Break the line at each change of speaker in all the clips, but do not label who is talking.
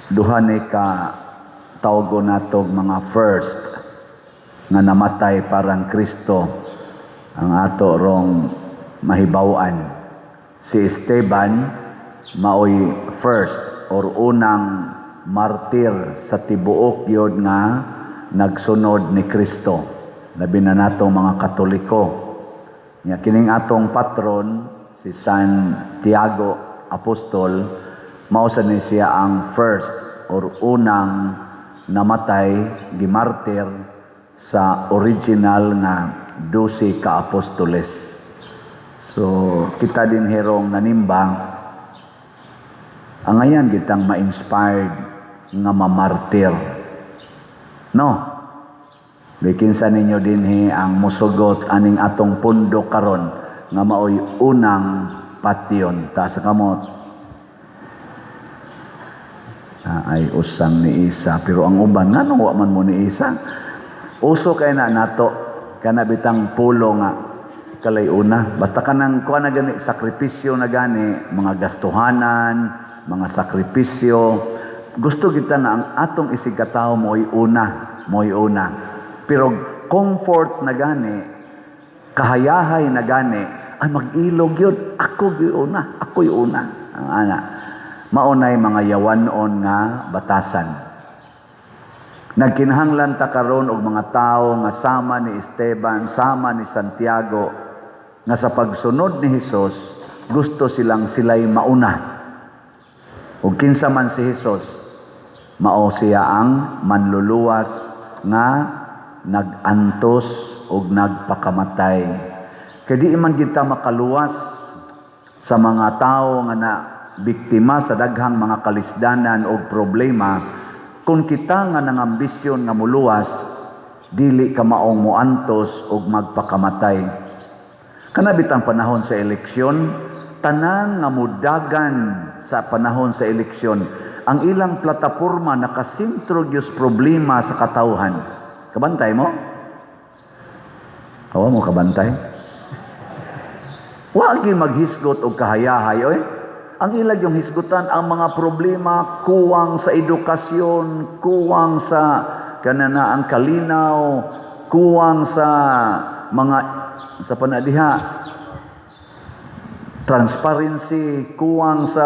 Duha ni ka tawgo natog mga first nga namatay parang Kristo ang ato rong mahibaw-an. Si Esteban maoy first or unang martir sa tibuok yod nga nagsunod ni Kristo. Labi na natong mga Katoliko. Nya kining atong patron si San Tiago Apostol, mao sa ni siya ang first or unang namatay, gimartir sa original nga 12 ka apostoles. So kita din herong nanimba, angayan kitang ma-inspired nga mamartir. No? Bikinsa ninyo dinhi ang musugot aning atong pundo karon nga maoy unang patyon? Taas sa kamot. Ah, ay usang ni isa, pero ang uban, nganong wa man mo ni isa? Uso kay na nato kana bitang pulo nga kalay una, basta kanang kuha na gani, sakripisyo na gani, mga gastuhanan, mga sakripisyo. Gusto kita nga ang atong isig katawo mo'y una, mo'y una. Pero comfort na gani, kahayahay na gani, ay mag-ilog yun, ako gyud una, ako'y una. Ang ana maunay mga yawanon nga batasan. Nagkinahanglan ta karon og mga tawo nga sama ni Esteban, sama ni Santiago, nga sa pagsunod ni Hesus gusto silang sila'y mauna. Ug kinsa man si Hesus, mao siya ang manluluwas nga nag-antos ug nagpakamatay. Kay di man kita makaluwas sa mga tawo nga na biktima sa daghang mga kalisdanan og problema kung kita nga nangambisyon nga muluwas dili ka maong moantos og magpakamatay. Kana bitang panahon sa eleksyon, tanan nga mudagan sa panahon sa eleksyon, ang ilang plataporma nakasentro gyud problema sa katawhan. Kabantay mo? Awa mo kabantay? Wa gyud maghisgot og kahayahay oy. Ang ilag yung hisgutan ang mga problema, kuwang sa edukasyon, kuwang sa kanana ang kalinaw, kuwang sa mga sa panadiha transparency, kuwang sa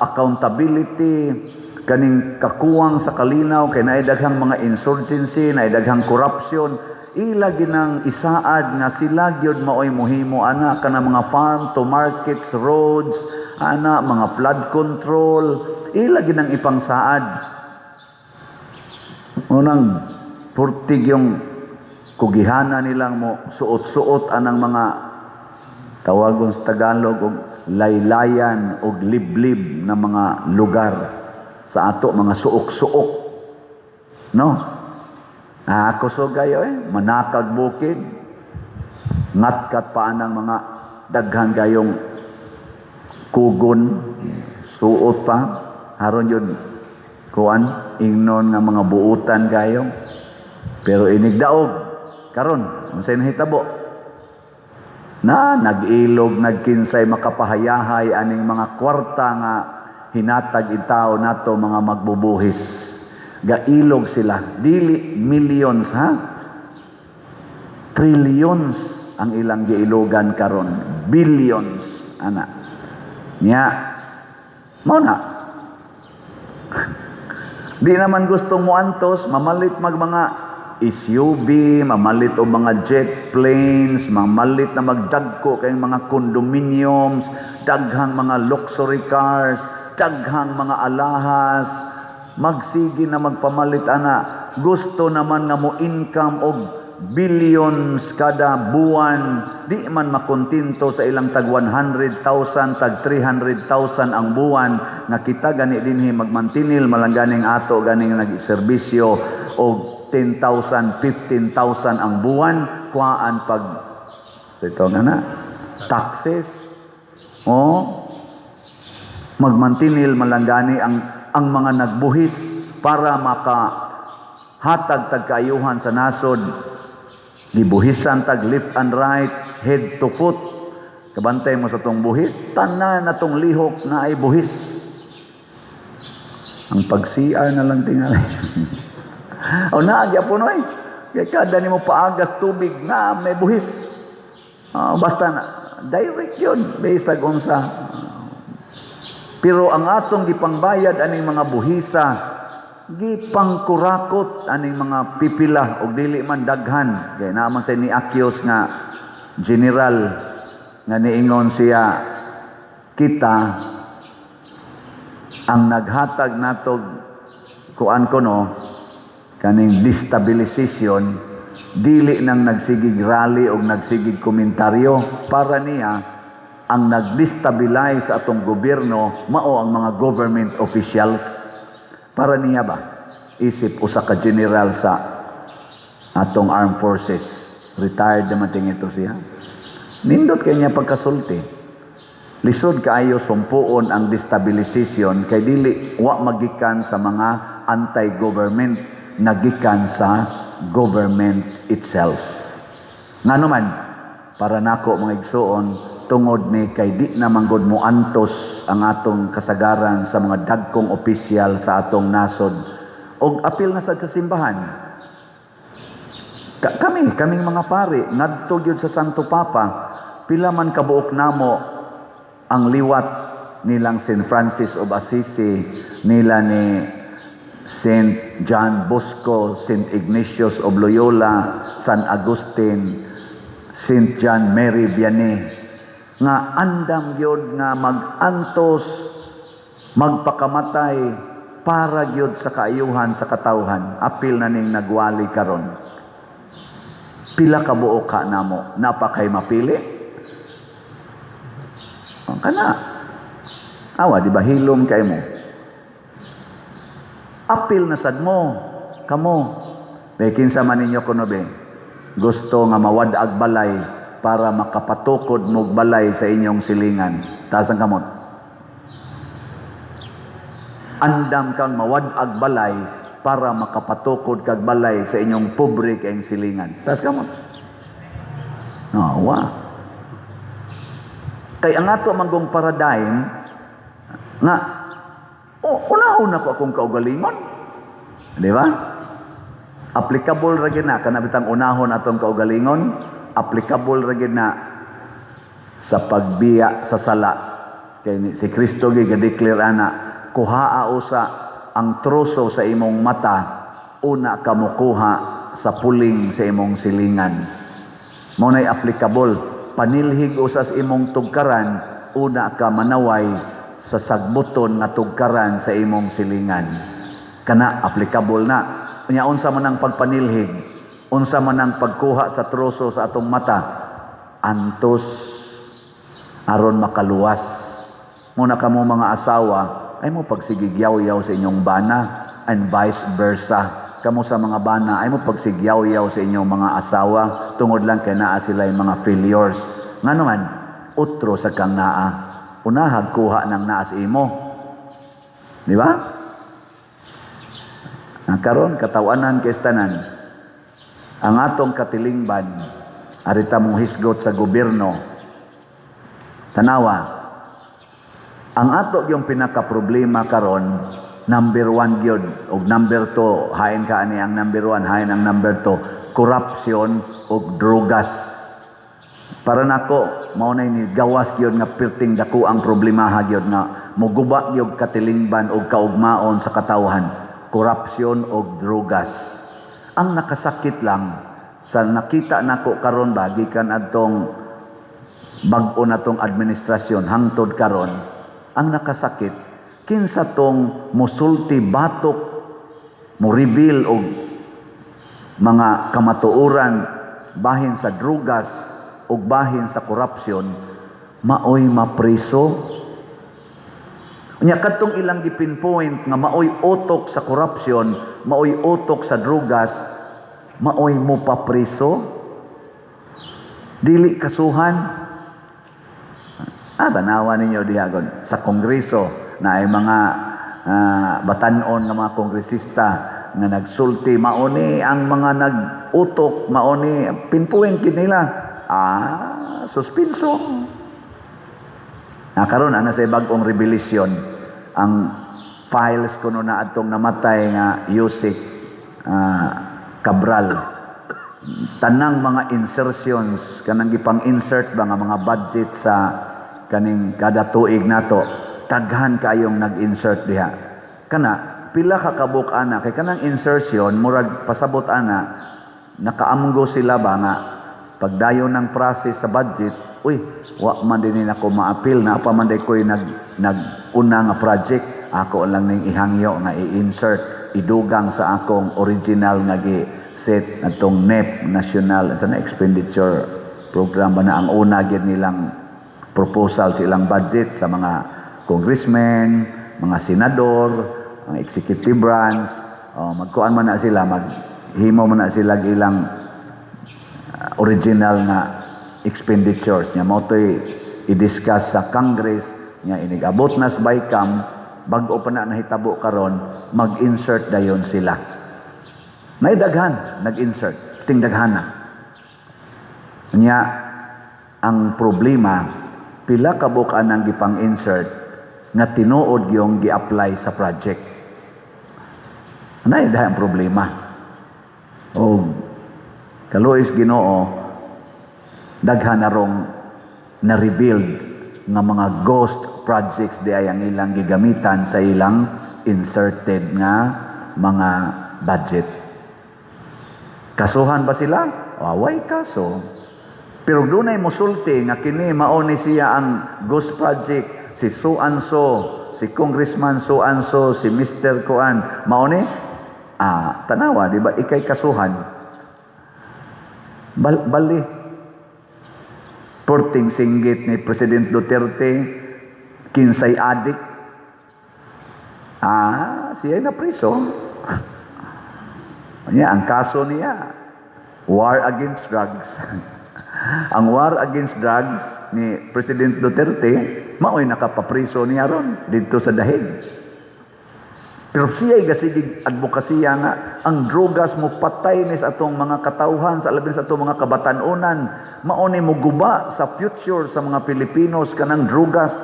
accountability, kaning kakuwang sa kalinaw kay naay daghang mga insurgency, naay daghang corruption. Ila ginang isaad nga sila gyud maoy mohimo ana kana mga farm to markets roads ana, mga flood control, ila ginang ipangsaad. Unang purtig yung kugihana nilang mo suot-suot anang mga tawagon sa Tagalog og laylayan og liblib na mga lugar, sa ato mga suok-suok, no? Ah, kusog kayo eh, manakag bukid, ngatkat pa anang mga daghan kayong kugon, suot pa haron yun kuan ingnon nga mga buutan kayo. Pero inigdaog karon, unsay nahitabo na nag-ilog, nagkinsay makapahayahay aning mga kwarta nga hinatag itaw nato mga magbubuhis? Gailog sila, dili millions ha, trillions ang ilang giilogan karon, billions ana. Nya mao na di naman gustong moantos, mamalit mag mga SUV, mamalit og mga jet planes, mamalit na magdagko kay mga condominiums, daghang mga luxury cars, daghang mga alahas, magsige na magpamalit ana. Gusto naman nga mo income og billions kada buwan, di man makontento sa ilang tag 100,000, tag 300,000 ang buwan, nga kita gani dinhi magmantinil malang ganing ato ganing nagserbisyo og 10,000, 15,000 ang buwan, kuhaan pag sa ito nga na taxes. Oh, magmantinil malanggani ang mga nagbuhis para maka hatag tag kaayuhan sa nasod, gibuhisan tag left and right, head to foot. Kabantay mo sa tong buhis, tanan na tong lihok na ay buhis. Ang pag-CR na lang tingali. O naa gyapon oy. Kay kada nimo paagas tubig na may buhis. Basta na, direct yun, bisag unsa. Pero ang atong gipangbayad aning mga buhisa, gipangkurakot aning mga pipila og dili man daghan. Kay naa man say ni-accuse nga general nga niingon siya, kita ang naghatag natog kuan kuno kaning destabilization, dili nang nagsigig rally og nagsigig komentaryo. Para niya, ang nag-destabilize sa atong gobyerno mao ang mga government officials, para niya ba, isip usa ka general sa atong armed forces. Retired naman ting ito siya. Nindot kay niya pagkasulti. Lisod kaayo sumpuon ang destabilization kay dili wa magikan sa mga anti-government, nagikan sa government itself. Ngano man, para nako, mga igsuon, tungod ni kay di na manggod mo antos ang atong kasagaran sa mga dagkong opisyal sa atong nasod og apil na sad sa simbahan. Kami, kaming mga pari, ngadto gyud sa Santo Papa, pila man kabuok namo ang liwat nilang Saint Francis of Assisi, nila ni Saint John Bosco, Saint Ignatius of Loyola, San Agustin, Saint John Mary Vianney, nga andam gyud nga mag-antos, magpakamatay para gyud sa kaayuhan sa katawhan. Apil na ning nagwali karon. Pila ka buok ka namo, napakay mapili? Ang kana. Awa, di ba hilom kay mo? Apil na sad mo, kamo. Be, kinsa man ninyo kuno be, gusto nga mawad-ag balay para makapatukod mog balay sa inyong silingan? Taas ang kamot. Andam kang mawad-ag balay para makapatukod kag balay sa inyong pobre kayong silingan. Taas kamot. No, wa. Kay ang ato manggong paradigm nga unahon ako akong kaugalingon. Di ba? Applicable ra gyud na kana bitang unahon atong kaugalingon, applicable ra gyud na sa pagbiya sa sala. Kay si Kristo gyud ga-declare ana, kuhaa usa ang troso sa imong mata, una ka mokuha sa puling sa imong silingan. Mao nay applicable. Panilhig usa sa imong tugkaran, una ka manaway sa sagbuton nga tugkaran sa imong silingan. Kana applicable na. Unya unsa man ang pagpanilhig, unsa man ang pagkuha sa troso sa atong mata, antos aron makaluwas. Muna kamo mga asawa, ay mo pagsigigyaw-yaw sa inyong bana and vice versa. Kamo sa mga bana, ay mo pagsigyaw-yaw sa inyong mga asawa tungod lang kay naa sila yung mga failures. Ngano man, utro sa kang naa. Unahag kuha ng naa sa imo. Di ba? Ang karon katawanan kay tanan. Ang atong katilingban, arita mong hisgot sa gobyerno. Tanawa, ang ato yung pinaka-problema karon, number one gyud og number two, hain ka ani ang number one, hain ang number two, corruption og drogas. Para nako, mao na ni gawas gyud nga perting dako ang problemaha gyud nga moguba gyud katilingban og kaugmaon sa katawhan, corruption og drogas. Ang nakasakit lang sa nakita nako karon ba, gikan adtong bag-o na tong administrasyon hangtod karon, ang nakasakit kinsa tong musulti batok, mo reveal og mga kamatuoran bahin sa drugas ug bahin sa korupsyon, maoy mapriso. Unya kadtong ilang gipinpoint nga maoy utok sa korupsyon, maoy utok sa drugas, maoy mopapriso, dili kasuhan. Tanawa ninyo diha gon sa kongreso na ay mga batan-on nga mga kongresista nga nagsulti, mauni ang mga nag-utok, mauni pinpoint gid nila. Suspinso. Na karon ana sa bag-ong revelation ang files kuno na atong namatay nga Usec Cabral. Tanang mga insertions, kanang gipang-insert ba nga mga budget sa kaning kada tuig nato, daghan kayong nag-insert diha. Kana pila ka kabuk ana, kay kanang insertion murag pasabot ana nakaamgo sila ba nga pagdayon ng process sa budget, uy, wa man din nako maapil na pa man day ko'y nag una nga project, ako lang ning ihangyo nga i-insert, idugang sa akong original nga gi set atong NEP, National sa na Expenditure Program ba na, ang una gyud nilang proposal sa ilang budget sa mga congressmen, mga senador, ang executive branch, oh, magkuan man na sila, maghimo man na sila ilang original nga expenditures nya mao to'y i-discuss sa Congress nya. Inig-abot na sa BICAM, bag-o pa na nahitabo karon, mag-insert dayon sila. May daghan nag-insert, ting daghan na nya. Ang problema, pila ka buok ang gipang-insert nga tinuod yung gi-apply sa project? Ana ang problema. O kaluoy Ginoo, daghan na rong na-revealed nga mga ghost projects di ay ang ilang gigamitan sa ilang inserted nga mga budget. Kasuhan ba sila? Way kaso. Pero dunay musulti nga kini mao ni siya ang ghost project, si so and so, si Congressman so and so, si Mr. Kuan, mao ni, tanawa, di ba ikay kasuhan? Bali. Porting singgit ni President Duterte, kinsay adik, siya na priso. Niya, ang kaso niya, war against drugs. Ang war against drugs ni President Duterte, mao'y nakapapriso niya ron dito sa Dahig. Pero siya'y gasigig advokasya nga ang drogas mo patay ni sa atong mga katawhan, sa labi sa atong mga kabatanunan, mao ni moguba sa future sa mga Pilipinos kanang drogas.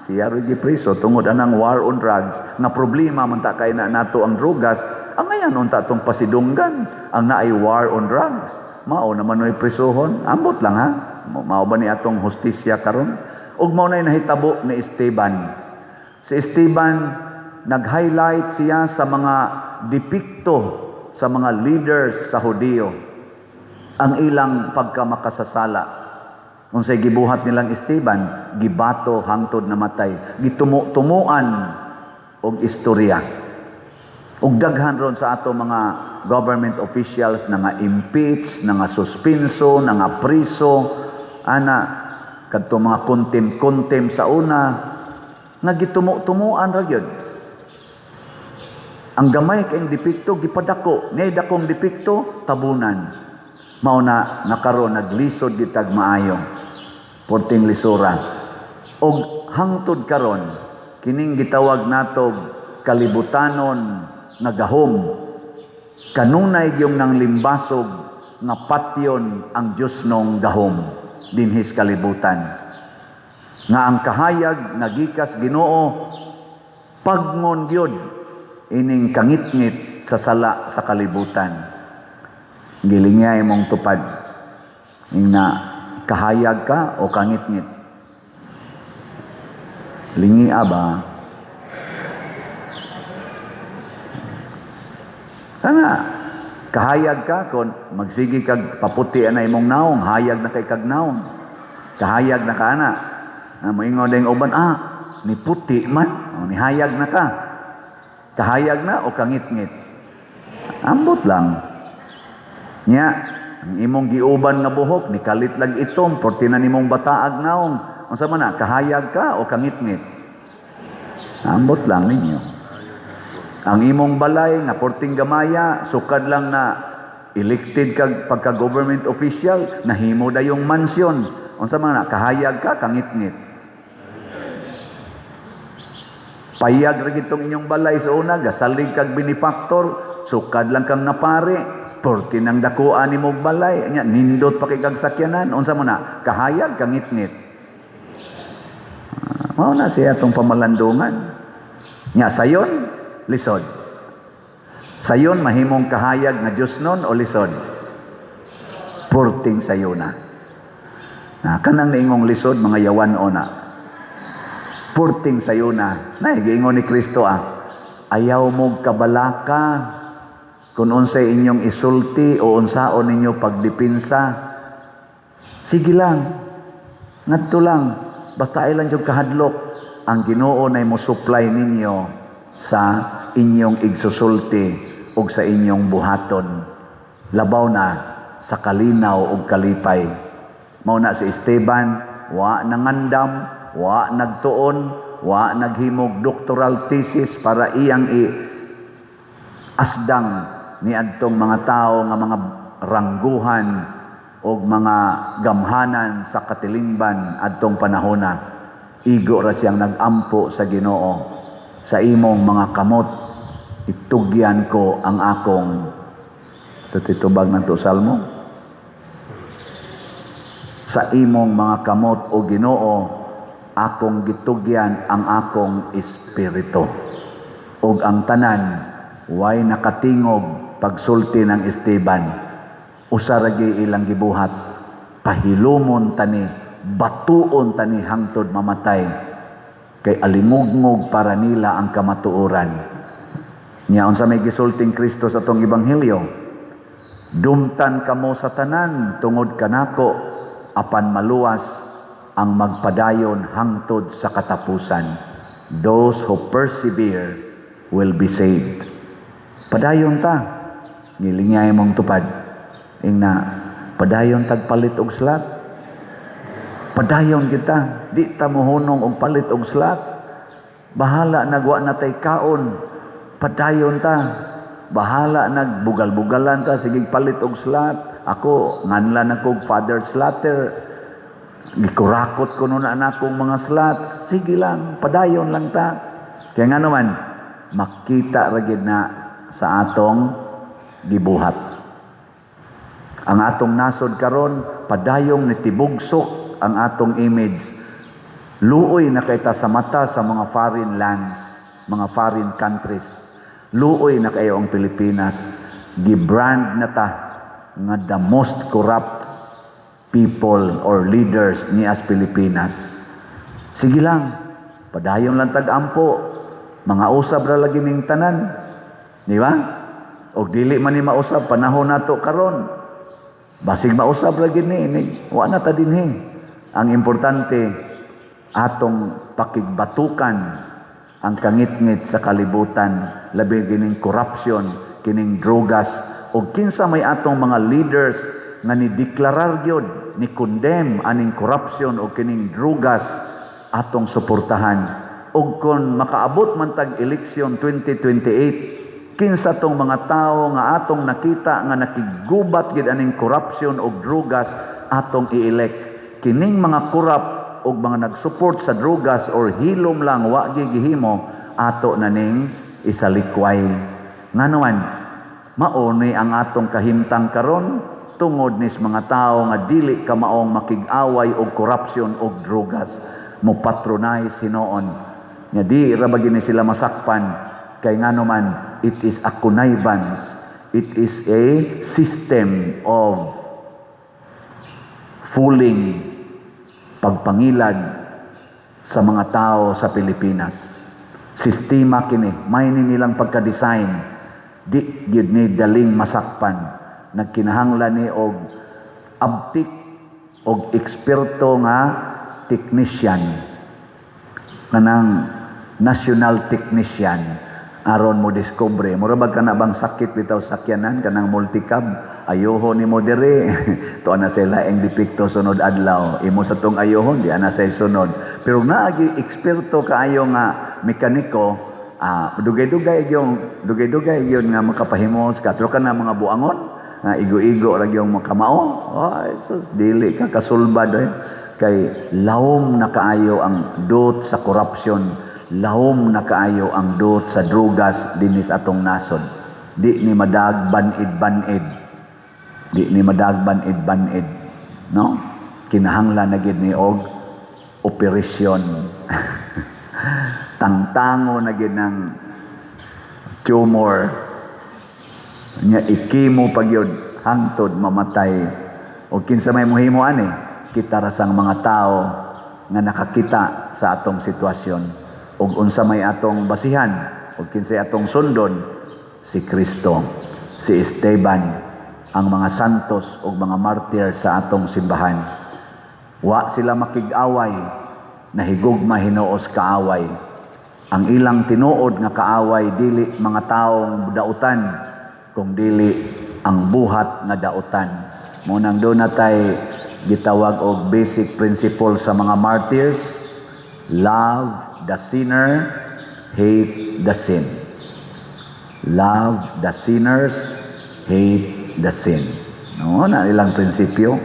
Siya rin gipriso tungod anang war on drugs nga problema man ta kay na nato ang drogas. Ang ngayon unta atong pasidunggan ang naay war on drugs. Mao naman no'y prisuhon. Ambot lang ha. Mao ba ni atong hustisya karon? Ug mao na'y nahitabo ni Esteban. Si Esteban, nag-highlight siya sa mga depekto sa mga leaders sa Hudiyo, ang ilang pagkamakasasala. Kung say gibuhat nilang Esteban, gibato hangtod namatay, gitumo-tumuan og istorya. Ug daghan ron sa ato mga government officials na nga impeach, na nga suspenso, na nga priso, ana kadto mga contempt sa una nga gitumo-tumuan ra gyud. Ang gamay kayong depekto gipadako, nay dakong depekto tabunan. Mao na nakaron naglisod gitag maayo. Porting lisura. Og hangtod karon kining gitawag nato kalibutanon nga gahom, kanunay gyung nang limbasog nga patyon ang Dios nong gahom dinhis kalibutan. Nga ang kahayag nga gikas Ginoo pagngon gyud ining kangitngit sa sala sa kalibutan. Gilingay mong tupad ing na kahayag ka o kangitngit. Lingi ba? Kana kahayag ka kon magsige kag paputi ana imong naong, hayag na kay kag naong. Kahayag na ka ana. Na moingon ding uban, ni puti man, o ni hayag na ka. Kahayag na o kangitngit? Ambot lang. Nya, ang imong giuban nga buhok ni kalit lag itom, porti na nimong bataag naong. Unsa man na, kahayag ka o kangitngit? Ambot lang ninyo. Ang imong balay nga porting gamaya, sukad lang na elected kag pagka government official, nahimo dayong mansion. Unsa man na, kahayag ka, kangitngit? Payag ra gitong inyong balay sa una, gasalig kag benefactor, sukad lang kang napare, porti nang dakuan nimong balay, nya nindot pa kay kag sakyanan. Unsa man na, kahayag, kangitngit? Mao na siya atong pamalandungan. Nya sayon, lisod. Sayon mahimong kahayag nga Diyos nun o lisod? Purting sayo na. Na kanang niingong lisod, mga yawan o na. Purting sayo na. Na giingon ni Kristo ah. Ayaw mo kabalaka kung unsay inyong isulti o unsaon ninyo pagdipinsa. Sige lang. Ngadto lang. Basta ay lang yung kahadlok. Ang Ginoo nay mo supply ninyo sa inyong igsusulti ug sa inyong buhaton. Labaw na sa kalinaw ug kalipay. Mao na si Esteban, wa nangandam, wa nagtuon, wa naghimog doctoral thesis para iyang i asdang ni adtong mga tao nga mga rangguhan og mga gamhanan sa katilingban adtong panahona. Igo ra siyang nagampo sa Ginoo, "Sa imong mga kamot itugyan ko ang akong," sa titubag ng to salmo, "Sa imong mga kamot, o Ginoo, akong gitugyan ang akong espiritu." Ug ang tanan way nakatingog pagsulti ng Esteban. Usa ra gyud ilang gibuhat: "Pahilumon tani, batuon tani hangtod mamatay," kay alingugngog para nila ang kamatuoran. Nya unsa may gisulting Kristo sa atong ebanghelyo? "Dumtan kamo sa tanan tungod kanako, apan maluwas ang magpadayon hangtod sa katapusan." Those who persevere will be saved. Padayon ta. Gilingay mong tupad. Ingna, padayon tagpalit og slot. Padayon kita. Di ta mohunong og palit og slot. Bahala nagwa na tay kaon. Padayon ta. Bahala nagbugal-bugalan ta, sige palit og slot. Ako nganlan ako Father Slatter. Gikurakot ko nun na akong mga slot. Sige lang, padayon lang ta. Kaya nga naman, makita ra gyud na sa atong gibuhat. Ang atong nasod karon, padayong nitibugsok ang atong image. Luoy na kay ta sa mata sa mga foreign lands, mga foreign countries. Luoy na kayo ang Pilipinas. Gibrand na ta nga the most corrupt people or leaders ni as Pilipinas. Sige lang, padayon lang tag-ampo, mga usab ra lagi ning tanan. Di ba? Og dili man ni mausab, panahon nato karon. Basig mausab ra gid ni, wa na ta dinhi. Ang importante, atong pakigbatukan ang kangitngit sa kalibutan, labi kining corruption, kining drogas, og kinsa may atong mga leaders nga ni deklarar gyud, ni condemn aning corruption o kining drogas, atong suportahan. Og kon makaabot man tag eleksyon 2028, kinsa tong mga tawo nga atong nakita nga nakigubat gid aning corruption og drogas, atong i-elect. Kining mga corrupt og mga nag-support sa drogas or hilom lang, wa gihimo, ato na ning isalikway. Ngano man mao ni ang atong kahimtang karon tungod nis mga tawo nga dili kamaong makig-away og corruption og drogas, mo patronize hinuon nga di ra ba gini sila masakpan, kay ngano man it is a connivance, it is a system of fooling, pagpangilad sa mga tao sa Pilipinas. Sistema kini, may ni nilang pagka-design, di gyud ni daling masakpan. Nagkinahanglan ni og abtik og eksperto nga technician, kanang national technician, aron mo discover. Mura bag kana bang sakit bitaw sakyanan, kanang multicab, ayoho nimo diri, tuwa na sila ang depekto, sunod adlaw imo sa tong ayohon, di ana say sunod. Pero naagi eksperto kaayo nga mekaniko, dugay-dugay yung dugay-dugay yun nga makapahimos ka. Pero kana mga buangon nga igo-igo ra gyud makamao, oh sus, dili ka kasulbad eh. Kay lawom na kaayo ang dot sa corruption, lawom na kaayo ang dot sa drugas dinis atong nasod. Di ni madag banid-banid, di ni madag banid-banid, no? Kinahanglan na gid ni og operasyon. Tangtango na gyud ng tumor nya, i-chemo pa gyud hangtod mamatay. O kinsa may mohimo ani? Kita ra sang mga tao nga nakakita sa atong sitwasyon ug unsa may atong basihan ug kinsay atong sundon? Si Kristo, si Esteban, ang mga santos ug mga martyr sa atong simbahan. Wa sila makig-away, nahigugma hinuos kaaway. Ang ilang tinuod nga kaaway dili mga taong dautan, kung dili ang buhat nga dautan. Mao nang duna tay gitawag og basic principle sa mga martyrs: love the sinner, hate the sin. Love the sinners, hate the sin. No, na ilang prinsipyo.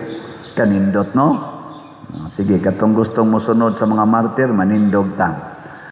Kanindot, no? Sige, katong gustong mosunod sa mga martyr, manindog ta.